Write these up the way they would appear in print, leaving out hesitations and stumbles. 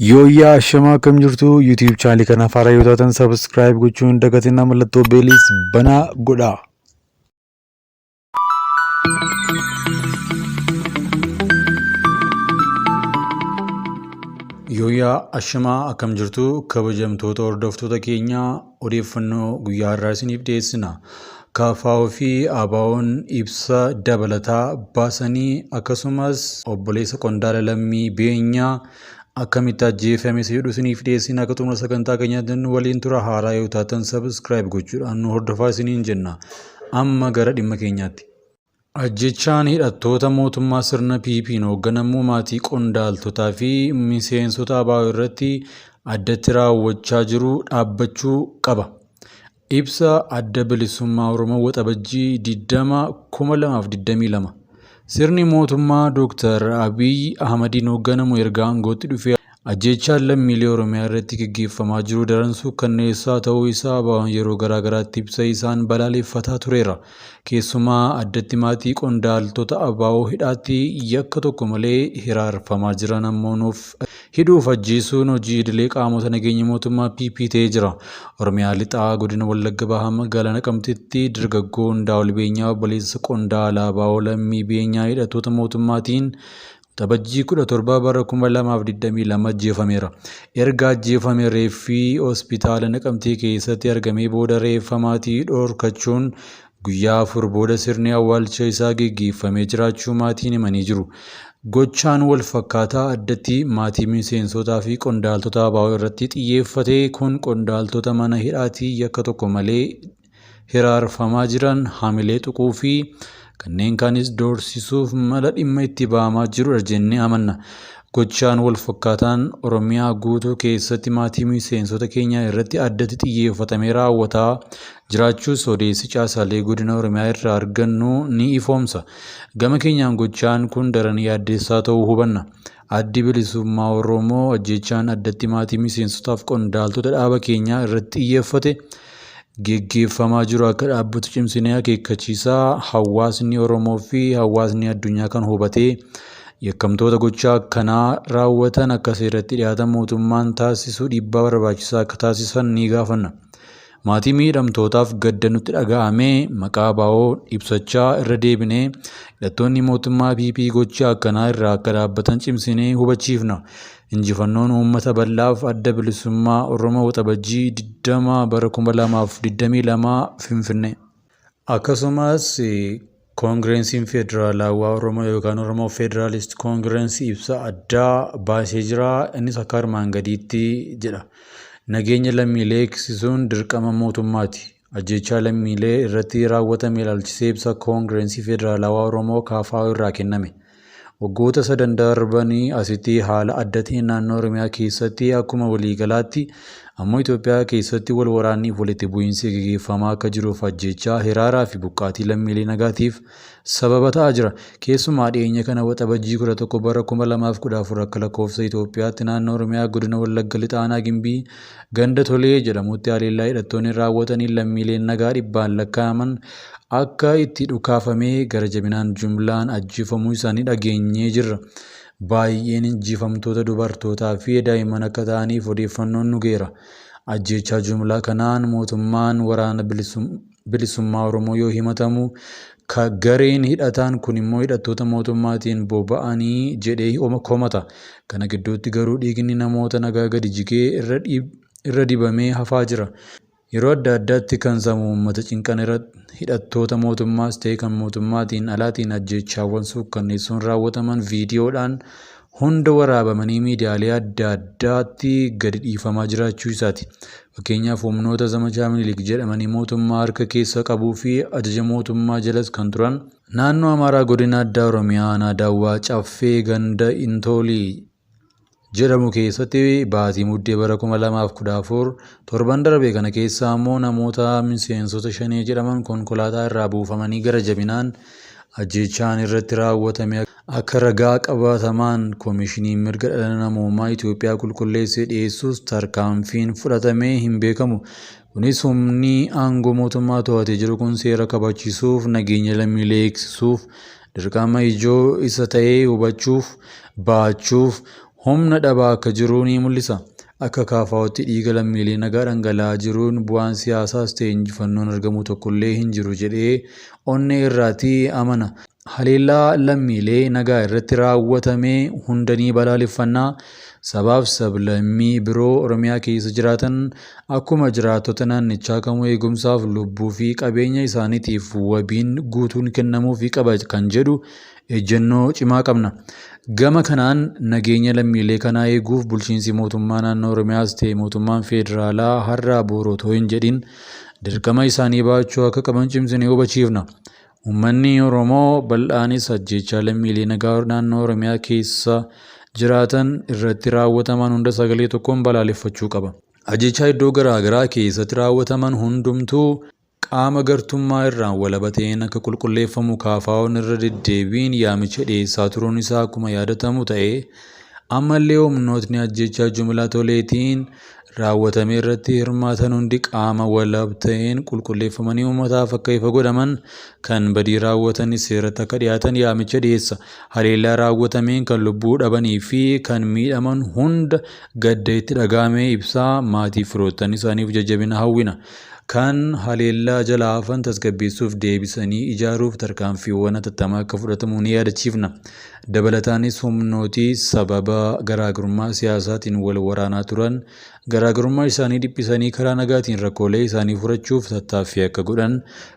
Yooyyaa ashamaa akkam jirtu YouTube chaanalii kanaaf haaraa yoo taatan subscribe gochuun hin dagatinaa mallattoo beeliis banaa godhaa. Yooyyaa ashamaa akkam jirtu kabajamtoota hordoftoota keenyaa odeeffannoo guyyaa har'aa isiniif dhiyeessina. KFO fi ABO'n ibsa dabalataa baasanii akkasumas obboleessa qondaala lammii beenyaa akkamitti ajjeefame isa jedhu isiniif dhiyeessina akka xumura sagantaa keenyaatti nu waliin tura haaraa yoo taatan subscribe gochuudhaan nu hordofaa isiniin jenna. Amma gara dhimma keenyaatti. Ajjechaan hidhattoota mootummaa sirna PP'n hoogganamuu maatii qondaaltotaa fi miseensota ABO irratti addatti raawwachaa jiru dhaabbachuu qaba. Ibsa Adda Bilisummaa Oromoo Waxabajjii 20, 2022. Sirni mootummaa Dooktar Abiy Ahmadiin hoogganamu erga aangootti dhufee ajjeechaan lammiilee Oromiyaa irratti gaggeeffamaa jiru daran suukkanneessaa ta'uu isaa ABO'n yeroo garaa garaatti ibsa isaan balaaleffataa tureera. Keessumaa addatti maatii qondaaltota ABO hidhaatti yakka tokko malee hiraarfamaa jiran ammoo nuuf hidhuuf ajjeesuun hojii idilee qaamota nageenya mootummaa PP ta'ee jira. Oromiyaa Lixaa Godina Wallagga Bahaa Magaalaa Naqamteetti dargaggoo Hundaa'ol Beenyaa obboleessa qondaala ABO Lammii Beenyaa hidhattoota mootummaatiin Waxabajjii 17 bara 2022 ajjeefameera. Erga ajjeefame reeffi hospitaala Naqamtee keessatti argamee booda reeffa maatii dhorkachuun guyyaa 4 booda sirni awwaalcha isaa geggeeffamee jiraachuu maatiin himanii jiru. Gochaan wal fakkaataa addatti maatii miseensotaa fi qondaaltota ABO irratti xiyyeeffate kun qondaaltota mana hidhaatii yakka tokko malee hiraarfamaa jiran hamilee tuquu fi kanneen kaanis doorsisuuf mala dhimma itti ba'amaa jirudha jennee amanna. Gochaan wal fakkaataan Oromiyaa guutuu keessatti maatii miseensota keenyaa irratti addatti xiyyeeffatamee raawwataa jiraachuus odeessi caasaalee godina Oromiyaa irraa argannu ni ifoomsa. Gama keenyaan gochaan kun daran yaaddessaa ta'uu hubanna. Addi Bilisummaa Oromoo ajjeechaan addatti maatii miseensotaaf qondaaltota dhaaba keenyaa irratti xiyyeeffate geggeeffamaa jiru akka dhaabbatu cimsinee akeekkachiisaa hawaasni Oromoo fi hawaasni addunyaa kan hubatee yakkamtoota gochaa akkanaa raawwatan akka seeratti dhiyaatan mootummaan taasisu dhiibbaa barbaachisaa akka taasisan ni gaafanna. Maatii miidhamtootaaf gadda nutti dhaga'ame maqaa ABO ibsachaa irra deebinee hidhattoonni mootummaa PP gocha akkanaa irraa akka dhaabbatan cimsinee hubachiifna. Injifannoon uummata bal'aaf Adda Bilisummaa Oromoo Waxabajjii 20 bara 2022 Finfinnee. Akkasumas Koongireensiin Federaalaawaa Oromoo yookaan Oromoo Federalist Congress ibsa addaa baasee jira. Innis akka armaan gadiitti jedha. Nageenya lammiilee eegsisuun dirqama mootummaati. Ajjeechaa lammiilee irratti raawwatame ilaalchisee ibsa Koongireensii Federaalaawaa Oromoo KFO irraa kenname. Waggoota sadan darbanii asitti haala adda ta'een naannoo Oromiyaa keessatti akkuma waliigalaatti ammoo Itoophiyaa keessatti wal waraanniif walitti bu'iinsi gegeeffamaa akka jiruuf ajjeechaa, hiraaraa fi buqqaatii lammiilee nagaatiif sababa ta'aa jira. Keessumaa dhiyeenya kana Waxabajjii 11 bara 2014 akka lakkoofsa Itoophiyaatti naannoo Oromiyaa godina Wallagga Lixa Aanaa Gimbii ganda Tolee jedhamutti haleellaa hidhattoonni raawwataniin lammiileen nagaa dhibbaan lakkaa'aman akka itti dhukaafamee gara jabinaan jumlaan ajjeefamuu isaanii dhageenyee jirra. Baay'een injifamtoota dubartootaa fi daa'imman akka ta'aniif odeeffannoon nu ga'eera. Ajjeechaa jumlaa kanaan mootummaan waraana bilisummaa Oromoo yoo himatamu, ka gareen hidhataan kun immoo hidhattoota mootummaatiin boba'anii jedhee komata. Kana gidduutti garuu dhiigni namoota nagaa gadi jigee irra dibamee hafaa jira. Yeroo adda addaatti kan sammuu uummata cinqan hidhattoota mootummaas ta'e kan mootummaatiin alaatiin ajjeechaawwan suukkanneessoon raawwataman viidiyoodhaan hunda waraabamanii miidiyaalee adda addaatti gadi dhiifamaa jiraachuu isaati. Fakkeenyaaf humnoota zamachaa Minilik jedhamanii mootummaa harka keessa qabuu fi ajaja mootummaa jalas kan turan naannoo Amaaraa godina addaa Oromiyaa aanaa Daawwaa Caffee ganda Intoolii jedhamu keessatti baatii Muddee bara 2014 torban darbe kana keessa ammoo namoota miseensota shanee jedhaman konkolaataa irraa buufamanii gara jabinaan ajjeechaan irratti raawwatame akka ragaa qabatamaan Komishiniin Mirga Dhala Namoomaa Itoophiyaa qulqulleessee dhiyeessus tarkaanfiin fudhatamee hin beekamu. Kunis humni aangoo mootummaa to'atee jiru kun seera kabachiisuuf, nageenya lammiilee eegsisuuf dirqama ijoo isa ta'e hubachuuf, ba'achuuf, humna dhabaa akka jiru ni mul'isa. Akka KFO'tti dhiiga lammiilee nagaa dhangala'aa jiruun bu'aan siyaasaas ta'e injifannoon argamu tokkollee hin jiru jedhee onnee irraatii amana. Haleellaa lammiilee nagaa irratti raawwatame hunda ni balaaleffanna. Sabaaf sablammii biroo Oromiyaa keessa jiraatan akkuma jiraattota naannichaa kamuu eegumsaaf lubbuu fi qabeenya isaaniitiif wabiin guutuun kennamuufii qaba kan jedhu ejjennoo cimaa qabna. Gama kanaan nageenya lammiilee kanaa eeguuf bulchiinsi mootummaa naannoo Oromiyaas ta'e mootummaan federaalaa har'aa boru otoo hin jedhin dirqama isaanii baachuu akka qaban cimsinee hubachiifna. Uummanni Oromoo bal'aanis ajjeechaa lammiilee nagaa naannoo Oromiyaa keessa jiraatan irratti raawwataman hunda sagalee tokkoon balaaleffachuu qaba. Ajjeechaa iddoo garaa garaa keessatti raawwataman hundumtuu qaama gartummaa irraan walaba ta'een akka qulqulleeffamu KFO'n irra deddeebiin yaamicha dhiyeessaa turuun isaa akkuma yaadatamu ta'ee ammallee humnootni ajjeechaa jumlaa toleetiin raawwatame irratti hirmaatan hundi qaama walab ta'een qulqulleeffamanii uummataaf akka ifa godhaman kan badii raawwatanis seeratti akka dhiyaatan yaamicha dhiyeessa. Haleellaa raawwatameen kan lubbuu dhabanii fi kan miidhaman hunda gadda itti dhaga'ame ibsaa maatii firoottan isaaniif jajjabina hawwina. Kan haleellaa jalaa hafan tasgabbeessuuf deebisanii ijaaruuf tarkaanfiiwwan hatattamaa akka fudhatamu ni yaadachiifna. Dabalataanis humnooti sababa garaagarummaa siyaasaatiin wal waraanaa turan garaagarummaa isaanii dhiphisanii karaa nagaatiin rakkoolee isaanii furachuuf tattaaffii akka godhan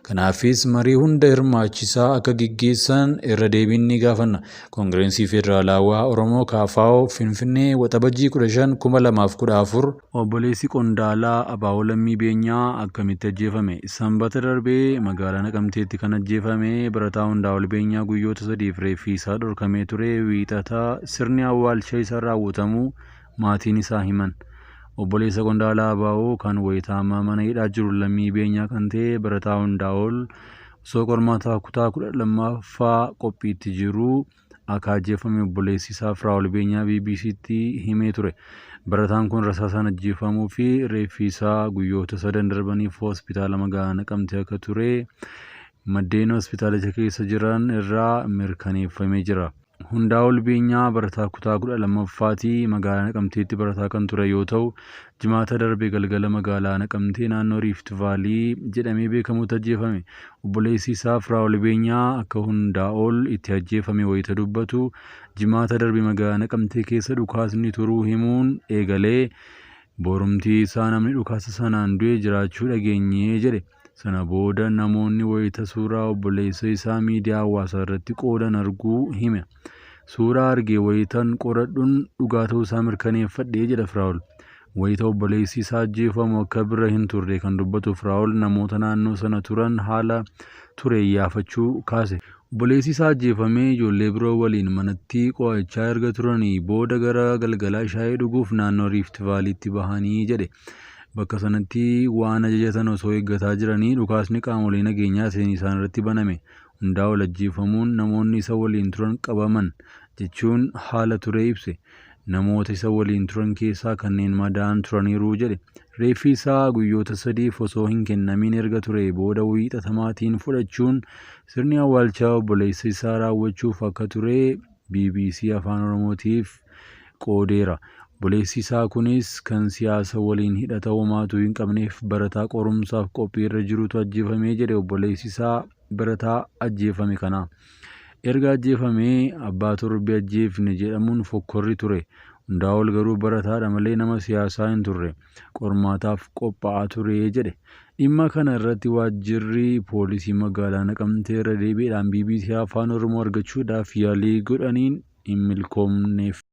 kanaafis marii hunda hirmaachisaa akka gaggeessan irra deebiin ni gaafanna. Koongirensii Federaalawaa Oromoo KFO Finfinnee Waxabajjii 15 2014. Obboleessi Qondaalaa ABO Lammii Beenyaa akkamitti ajjeefame? Sanbata darbee magaalaa Naqamteetti kan ajjeefame barataa Hundaa'ol Beenyaa guyyoota sadiif reeffi isaa dhorkamee ture wiixata sirni awwaalcha isaa raawwatamuu maatiin isaa himan. Obboleessa Qondaalaa ABO kan wayita ammaa mana hidhaa jiru Lammii Beenyaa kan ta'e barataa Hundaa'ol osoo qormaata kutaa 12ffaa qophiitti jiruu akka ajjeefame obboleessi isaa Firaa'ol Beenyaa BBC'tti himee ture. Barataan kun rasaasaan ajjeefamuu fi reeffi isaa guyyoota sadan darbaniif hospitaala magaalaa Naqamtee akka ture maddeen hospitaalicha keessa jiran irraa mirkaneeffamee jira. Hundaa'ol Beenyaa barataa kutaa 12ffaati magaalaa Naqamteetti barataa kan ture yoo ta'u, jimaata darbe galgala magaalaa Naqamtee naannoo Riift Vaalii jedhamee beekamutti ajjeefame. Obboleessi isaa Firaa'ol Beenyaa akka Hundaa'ol itti ajjeefame wayita dubbatu, jimaata darbe magaalaa Naqamtee keessa dhukaasni turuu himuun eegalee borumtii isaa namni dhukaasa sanaan du'e jiraachuu dhageenye jedhe. Sana booda namoonni wayita suuraa obboleessa isaa miidiyaa hawaasaa irratti qoodan arguu hime. Suuraa arge wayitan qoradhuun dhugaa ta'uusaa mirkaneeffadhe jedha Firaa'ol. Wayita obboleessi isaa ajjeefamu akka bira hin turre kan dubbatu Firaa'ol namoota naannoo sana turan haala ture iyyaafachuu kaase. Obboleessi isaa ajjeefamee ijoollee biroo waliin manatti qo'achaa erga turanii booda gara galgalaa shaayii dhuguuf naannoo Riift Vaaliitti bahanii jedhe. Bakka sanatti waan ajajatan osoo eeggataa jiranii dhukaasni qaamolee nageenyaatiin isaan irratti baname. Hundaa'ol ajjeefamuun namoonni isa waliin turan qabaman jechuun haala ture ibse. Namoota isa waliin turan keessaa kanneen madaa'an turaniiru jedhe. Reeffi isaa guyyoota sadiif osoo hin kennamin erga ture booda wiixata maatiin fudhachuun sirni awwaalchaa obboleessa isaa raawwachuuf akka ture BBC Afaan Oromootiif qoodeera. Obboleessi isaa kunis kan siyaasa waliin hidhata homaatuu hin qabneef barataa qorumsaaf qophiirra jirutu ajjeefame jedhe obboleessi isaa barataa ajjeefame kana. Erga ajjeefamee abbaa torbee ajjeefne jedhamuun fokkorri ture. Hundaa'ol garuu barataadha malee nama siyaasaa hin turre. Qormaataaf qophaa'aa ture jedhe. Dhimma kana irratti waajjirri poolisii magaalaa Naqamtee irra deebiidhaan BBC Afaan Oromoo argachuudhaaf yaalii godhaniin hin milkoomneef.